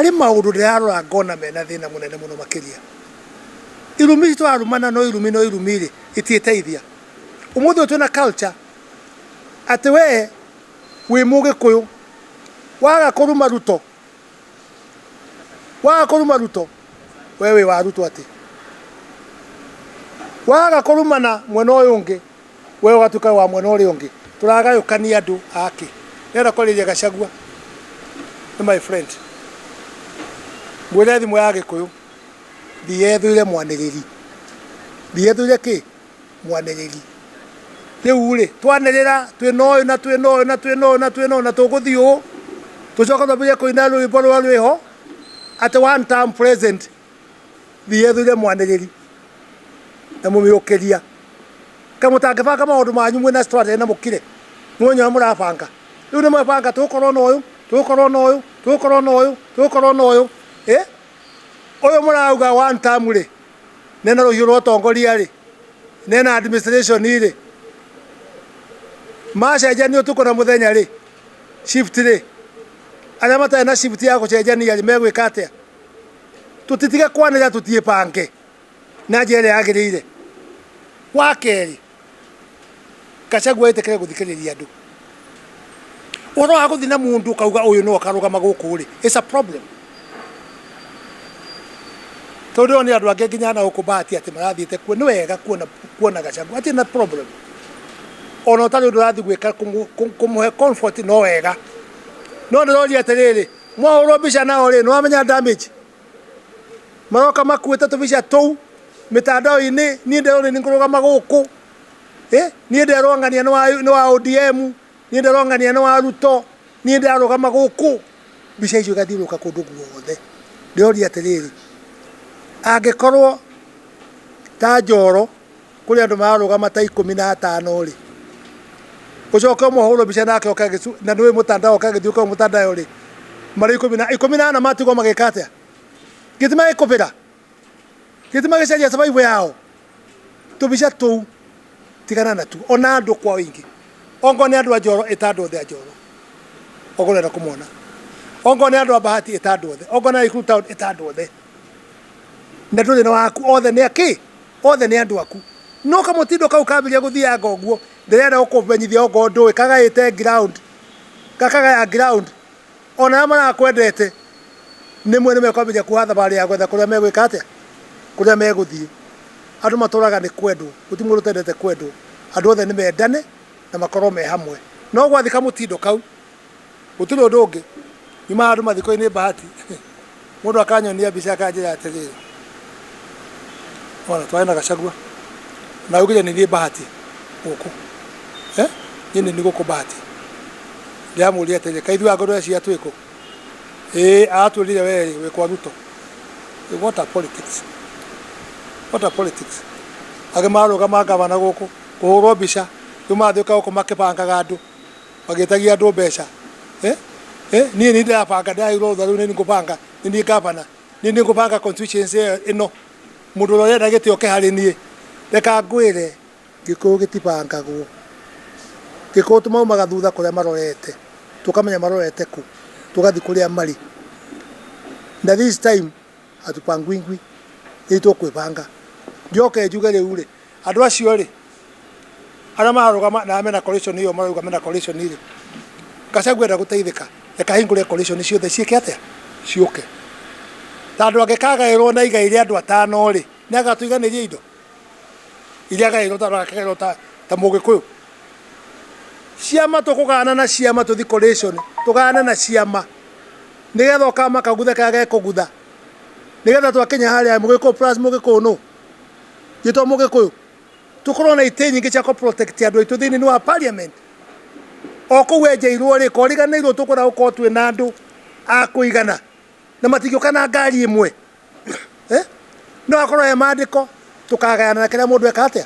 Harĩ maũndũ ndĩrarora ngona mena thĩna mũnene mũno makĩria. Irumi ici tũrarumana no irumi no irumi rĩ, itiĩteithia. Ũmũthĩ ũyũ twĩna culture atĩ we wĩ mũgĩkũyũ waga kũruma Ruto, waga kũruma Ruto we wĩ wa Ruto atĩ. Waga kũrumana mwena ũyũ ũngĩ we ũgatuĩka wa mwena ũrĩa ũngĩ. Tũragayũkania andũ akĩ. Ndĩrenda kwarĩria Gachagua nĩ my friend. Mwĩre thimũ ya Gĩkũyũ ndiyethũire mwanĩrĩri. Ndiyethũire kĩ? Mwanĩrĩri. Rĩu rĩ, twanĩrĩra twĩna ũyũ na twĩna ũyũ na twĩna ũyũ na twĩna ũyũ na tũgũthiĩ ũũ, tũcoke twambĩrĩrie kũina rwĩmbo rũrĩa rwĩho atĩ one term president ndiyethũire mwanĩrĩri na mũmĩũkĩria. Kaĩ mũtangĩbanga maũndũ manyu mwĩna strategy na mũkire? Mũmenye ũrĩa mũrabanga. Rĩu nĩ mwebanga tũgũkorwo na ũyũ, tũgũkorwo na ũyũ, tũgũkorwo na ũyũ, tũgũkorwo na ũyũ. Ĩ? Ũyũ mũrauga one term rĩ, nena rũhiũ rwa ũtongoria rĩ, nena administration rĩ, macenjania ũtukũ na mũthenya rĩ, shift rĩ, arĩa matarĩ na shift ya gũcenjania rĩ, megwĩka atĩa? Tũtitige kwanĩrĩra tũtiĩbange na njĩra ĩrĩa yagĩrĩire. Wa kerĩ, Gachagua etĩkĩre gũthikĩrĩria andũ. Ũhoro wa gũthiĩ na mũndũ ũkauga ũyũ nĩwe ũkarũgama gũkũ rĩ, it's a problem. Tondũ nĩ andũ angĩ nginya na gũkũ Bahati atĩ marathiĩte kuo, nĩ wega kuona kuona Gachagua hatirĩ na problem. Ona ũtarĩ ũndũ ũrathiĩ gwĩka kũmũhe comfort no wega. No ndĩroria atĩrĩrĩ, mwahũrwo mbica nao rĩ, nĩ wamenya damage? Maroka makuĩte tũbica tũu mĩtandao-inĩ, niĩ nderwo nĩ ngũrũgama gũkũ, niĩ nderwo ng'ania nĩ wa ODM, niĩ nderwo ng'ania nĩ wa Ruto, niĩ ndarũgama gũkũ. Mbica icio igathiũrũrũka kũndũ guothe. Ndĩroria atĩrĩrĩ, angĩkorwo ta Njoro kũrĩ andũ mararũgama ta 15 rĩ, ũcoke ũmwe ahũrwo mbica nake oke na nĩũĩ mũtandao oke agĩthiũrũrũka mũtandao rĩ, marĩ 14 matigwo magĩka atĩa? Githĩ magĩkũbĩra? Githĩ magĩcaria survival yao? Tũbica tũu tigana natuo ona andũ kwa ũingĩ. Ongorwo nĩ andũ a Njoro ĩta andũ othe a Njoro ongorwo ũrenda kũmona. Ongorwo nĩ andũ a Bahati ĩta andũ othe. Ongorwo nĩ a Nakuru town ĩta andũ othe. Na ndũrĩ na waku othe nĩ akĩ? Othe nĩ andũ aku. No kamũtindo kau kambĩrĩria gũthianga ũguo, ndĩrenda gũkũmenyithia ongorwo ndũĩ, kagaĩte ground, gakagaya ground. Ona arĩa marakwendete rĩmwe nĩ mekwambĩrĩria kuoha thabarĩ ya gwetha kũrĩa megwĩka atĩa, kũrĩa megũthiĩ. Andũ matũraga nĩ kwendwo, gũtirĩ mũndũ ũtendete kwendwo. Andũ othe nĩ mendane na makorwo me hamwe. No gwathiĩ kamũtindo kau, gũtirĩ ũndũ ũngĩ. Nyuma handũ mathiko-inĩ Bahati, mũndũ akanyonia mbica akanjĩra atĩrĩrĩ, wona twarĩ na Gachagua, na augire nĩ niĩ Bahati gũkũ, niĩ nĩ niĩ gũkũ Bahati. Ndĩramũria atĩrĩrĩ, kaĩ ithuĩ angũ cia twĩ kũ? Ĩĩ aratwĩrire we rĩ, wĩ kwa Ruto. What a politics. What a politics. Angĩ marũgama ngavana gũkũ, kũhũrwo mbica, rĩu marathiũka gũkũ makĩbangaga andũ, magĩtagia andũ mbeca. Niĩ nĩ ndĩrabanga, ndĩraheirwo rũtha rĩu nĩ niĩ ngũbanga, nĩ niĩ ngavana, nĩ niĩ ngũbanga constituency ĩno. Mũndũ ũrĩa ũrenda gĩtĩ oke harĩ niĩ. Reka ngwĩre, Gĩkũyũ gĩtibangagwo. Gĩkũyũ tũmaumaga thutha kũrĩa marorete, tũkamenya marorete kũ, tũgathiĩ kũrĩa marĩ. Na this time hatupangwingwi, nĩ tũkwĩbanga. Njoke njuge rĩu rĩ, andũ acio rĩ, arĩa mararũgama na arĩa mena coalition ĩyo marauga mena coalition rĩ, Gachagua enda gũteithĩka, reke ahingũre coalition ciothe ciĩke atĩa? Ciũke. Tondũ angĩkagaĩrwo na igai rĩa andũ atano rĩ, nĩ agatũiganĩria indo? Iria agaĩrwo ta akagaĩrwo ta mũgĩkũyũ? Ciama tũkũgana na ciama tũthiĩ coalition, tũgane na ciama nĩgetha ũkama kaguthe karĩa gekũgutha, nĩgetha twakinya harĩa mũgĩkũyũ plus mũgĩkũyũ nũ? Githĩ to mũgĩkũyũ? Tũkorwo na itĩ nyingĩ cia kũ protect andũ aitũ thĩinĩ wa parliament. O kũu enjeirwo rĩ, koriganĩirwo tũkwenda gũkorwo twĩna andũ a kũigana na matingĩũka na ngari ĩmwe. No akorwo he mandĩko tũkagayana na kĩrĩa mũndũ eka atĩa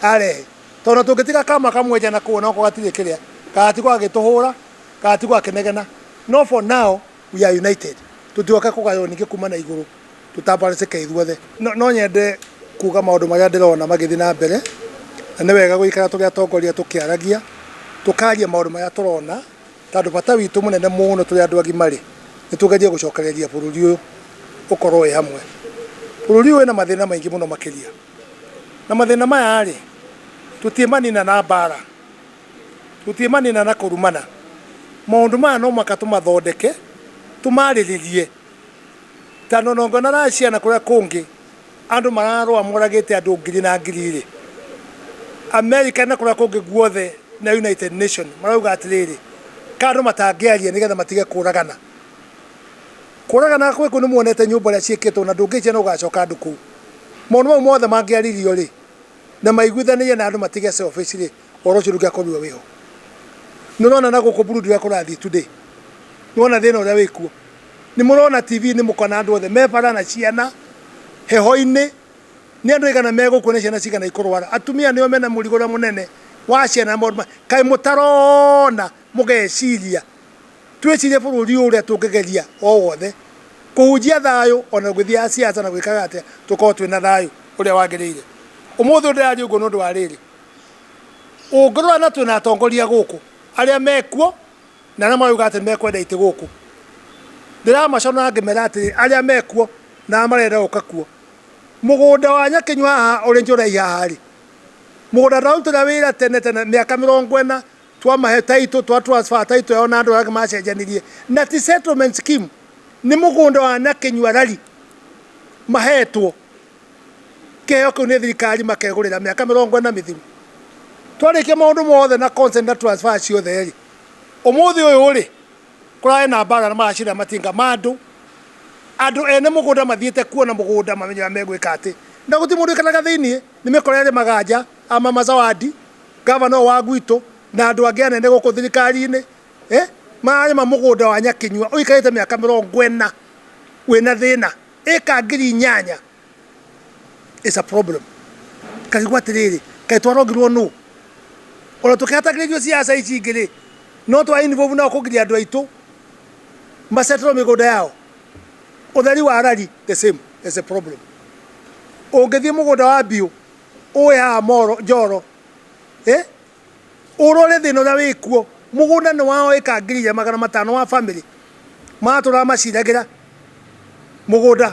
arehe. Tondũ tũngĩtiga kama kamwenja na kũu onako gatirĩ kĩrĩa, gagatigwo gagĩtũhũra, gagatigwo gakĩnegena. No for now we are united. Tũtigoke kũgaywo ningĩ kuma na igũrũ tũtambaracĩke ithuothe. No nyende kuga maũndũ marĩa ndĩrona magĩthiĩ na mbere, na nĩ wega gũikara tũrĩ atongoria tũkĩaragia, tũkaria maũndũ marĩa tũrona, tondũ bata witũ mũnene mũno tũrĩ andũ agima rĩ, Nĩ tũgerie gũcokereria bũrũri ũyũ ũkorwo wĩ hamwe. Bũrũri ũyũ wĩna mathĩna maingĩ mũno makĩria. Na mathĩna maya rĩ, tũtiĩmanina na mbara, tũtiĩmanina na kũrumana. Maũndũ maya no mũhaka tũmathondeke, tũmarĩrĩrie. Tondũ ona ũngĩona Russia na kũrĩa kũngĩ, andũ mararũa moragĩte andũ ngiri na ngiri rĩ, America na kũrĩa kũngĩ guothe na United Nation marauga atĩrĩrĩ, ka andũ matangĩaria nĩgetha matige kũragana. Kũragana gwĩkũ nĩ muonete nyũmba ũrĩa ciĩkĩtwo na ndũngĩcia nĩ ũgacoka andũ kũu. Maũndũ mau mothe mangĩaririo rĩ, na maiguithanĩrie na andũ matige selfish rĩ, ũhoro ũcio ndũngĩakorirwo wĩho. Nĩ ũrona na gũkũ Burundi ũrĩa kũrathiĩ today. Nĩ wona thĩna ũrĩa wĩkuo. Nĩ mũrona TV-inĩ mũkona andũ othe me bara na ciana heho-inĩ. Nĩ andũ aigana megũkua na ciana cigana ikũrwara. Atumia nĩo mena mũrigo ũrĩa mũnene wa ciana na maũndũ. Kaĩ mũtarona mũgeciria. Twĩcirie bũrũri ũyũ ũrĩa tũngĩgeria o wothe kũhunjia thayũ ona gũgĩthiaga siasa na gwĩkaga atĩa tũkorwo twĩna thayũ ũrĩa wagĩrĩire. Ũmũthĩ ũyũ ndĩraria ũguo nĩ ũndũ wa rĩrĩ, ũngĩrora na twĩna atongoria gũkũ arĩa mekuo na arĩa marauga atĩ mekwenda itĩ gũkũ. Ndĩramacona ngĩmera atĩrĩ, arĩa mekuo na arĩa marenda gũka kuo, mũgũnda wa Nyakĩnyua haha ũrĩ Njũrei haha rĩ, mũgũnda ndarutĩra wĩra tene tene mĩaka 40 twamahe title, twa transfer title yao na andũ arĩa angĩ macenjanirie, na ti settlement scheme, nĩ mũgũnda wa Nyakĩnyua rari mahetwo kĩheo kĩu nĩ thirikari makegũrĩra mĩaka 40 mĩthiru. Twarĩkia maũndũ mothe na consent na transfer ciothe rĩ, ũmũthĩ ũyũ rĩ, kũrarĩ na mbara na maracina matinga ma andũ, andũ ene mũgũnda mathiĩte kuona mũgũnda mamenye ũrĩa megwĩka atĩ, na gũtirĩ mũndũ ũikaraga thĩiniĩ, nĩ mĩkora ĩrĩmaga nja, a Mama Zawadi, gavana ũyũ wa gwitũ na andũ angĩ anene gũkũ thirikari-inĩ, eh, mararĩma mũgũnda wa Nyakĩnyua ũikarĩte mĩaka 40 wĩna thĩna, ĩka 8,000 is a problem. Ngarigwo atĩrĩrĩ, kaĩ twarogirwo nũ? Ona tũkĩhatagĩrĩrio ciaca ici ingĩ rĩ, no twa involve nao kũgiria andũ aitũ masettle mĩgũnda yao. Ũtheri wa rari the same is a problem. Ũngĩthiĩ mũgũnda wa Mbiũ ũĩ haha Moro Njoro, eh? Ũrore thĩna ũrĩa wĩkuo, mũgũnda nĩ wao ĩka 4,500 wa family, maratũra maciragĩra mũgũnda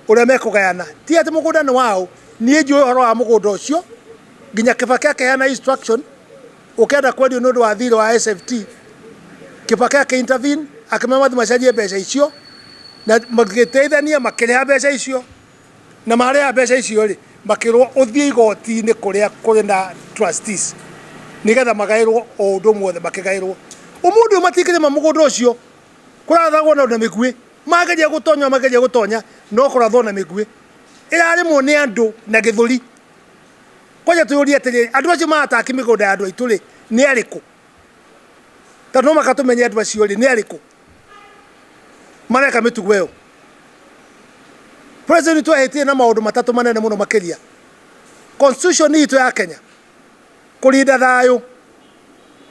ũrĩa mekũgayana. Ti atĩ mũgũnda nĩ wao, niĩ njũĩ ũhoro wa mũgũnda ũcio, nginya Kibaki akĩheana instruction, ũkĩenda kwendio nĩ ũndũ wa thirĩ wa SFT, Kibaki akĩ intervene, akĩmera mathiĩ macarie mbeca icio, na magĩteithania makĩrĩha mbeca icio, na marĩha mbeca icio rĩ, makĩrwo ũthiĩ igoti-inĩ kũrĩa kũrĩ na trustees, nĩgetha magaĩrwo o ũndũ ũmwe othe makĩgaĩrwo. Ũmũthĩ ũyũ matingĩrĩma mũgũnda ũcio, kũrathagwo na mĩguĩ, mageria gũtonya mageria gũtonya, no kũrathwo na mĩguĩ. Ĩrarĩmwo nĩ andũ na gĩthũri. Kwanja twĩyũrie atĩrĩrĩ, andũ acio marataki mĩgũnda ya andũ aitũ rĩ, nĩ arĩkũ? Tondũ no mũhaka tũmenye andũ acio rĩ, nĩ arĩkũ mareka mĩtugo ĩyo. President witũ ehĩtire na maũndũ matatũ manene mũno makĩria. Constitution itũ ya Kenya, kũrinda thayũ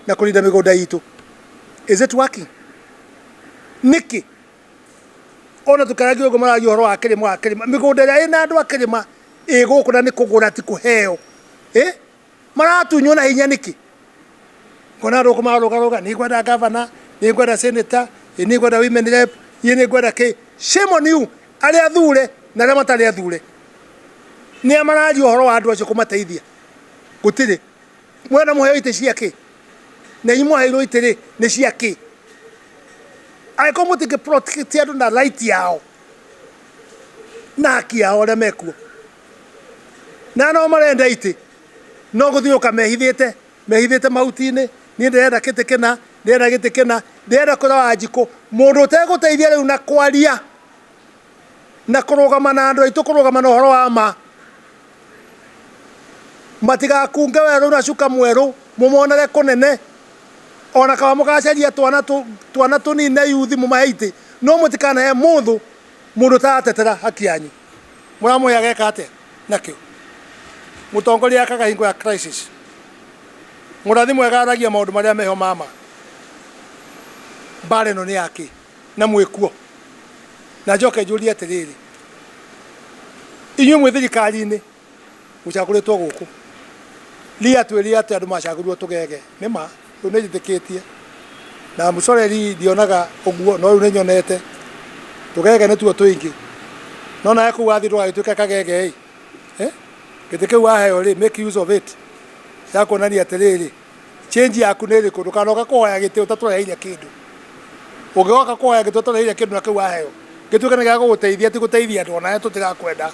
na kũrinda mĩgũnda itũ. Is it working? Nĩkĩ? Ona tũkĩaragia ũguo maragia ũhoro wa kĩrĩma wa kĩrĩma, mĩgũnda ĩrĩa ĩna andũ a kĩrĩma ĩ gũkũ na nĩ kũgũra ti kũheo. Ĩ? Maratunywo na hinya nĩkĩ? Ngona andũ gũkũ mararũgarũga, nĩ ngwenda gavana, nĩ ngwenda senator, nĩ ngwenda women rep, niĩ nĩ ngwenda kĩ. Shame on you, arĩa athure na arĩa matarĩ athure. Nĩa mararia ũhoro wa andũ acio kũmateithia? Gũtirĩ. Mwena mũheo itĩ cia kĩ? Na inyuĩ mwaheirwo itĩ rĩ, nĩ cia kĩ? Angĩkorwo mũtingĩ protect andũ na right yao na haki yao arĩa mekuo, na no marenda itĩ, no gũthiũrũrũka mehithĩte, mehithĩte mahuti-inĩ, niĩ ndĩrenda kĩtĩ kĩna, ndĩrenda gĩtĩ kĩna, ndĩrenda kwĩra Wanjikũ, mũndũ ũtegũteithia rĩu na kwaria na kũrũgama na andũ aitũ, kũrũgama na ũhoro wa ma, matigakunge werũ na cuka mwerũ, mũmonere kũnene, ona kaba mũgacaria twana tũnini na yuthi mũmahe itĩ, no mũtikanahe mũndũ, mũndũ ũtaratetera haki yanyu. Mũramũhe ageka atĩa nakĩo? Mũtongoria akaga hingo ya crisis. Mũrathi mwega aragia maũndũ marĩa meho mama. Mbara ĩno nĩ yakĩ na mwĩkuo? Na njoke njũrie atĩrĩrĩ, inyuĩ mwĩ thirikari-inĩ mũcagũrĩtwo gũkũ, ria twĩrire atĩ andũ macagũrirwo tũgege, nĩ ma, rĩu nĩ njĩtĩkĩtie. Na mũcoreri ndionaga ũguo, no rĩu nĩ nyonete tũgege nĩtuo tũingĩ. No nawe kũu wathiĩ ndũgagĩtuĩke kagege ĩ. Eh? Gĩtĩ kĩu waheo rĩ, make use of it. Ya kuonania atĩrĩrĩ, change yaku nĩ ĩrĩkũ, ndũkanoka kũhoya gĩtĩ ũtatũreheire kĩndũ. Ũngĩgoka kũhoya gĩtĩ ũtatũreheire kĩndũ na kĩu waheo, gĩtuĩke nĩ gĩa gũgũteithia ti gũteithia andũ, onawe tũtigakwenda.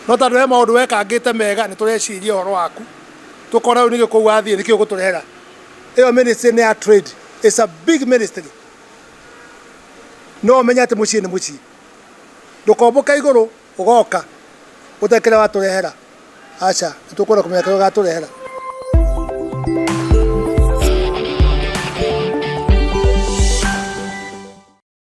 No tondũ he maũndũ wekangĩte mega, nĩ tũreciria ũhoro waku, tũkona rĩu nĩkĩo kũu wathiĩ nĩkĩo ũgũtũrehera. Ĩyo ministry nĩ ya trade, it's a big ministry. No ũmenye atĩ mũciĩ nĩ mũciĩ. Ndũkombũke igũrũ ũgoka ũtarĩ kĩrĩa watũrehera. Aca, nĩ tũkwenda kũmenya kĩrĩa ũgatũrehera.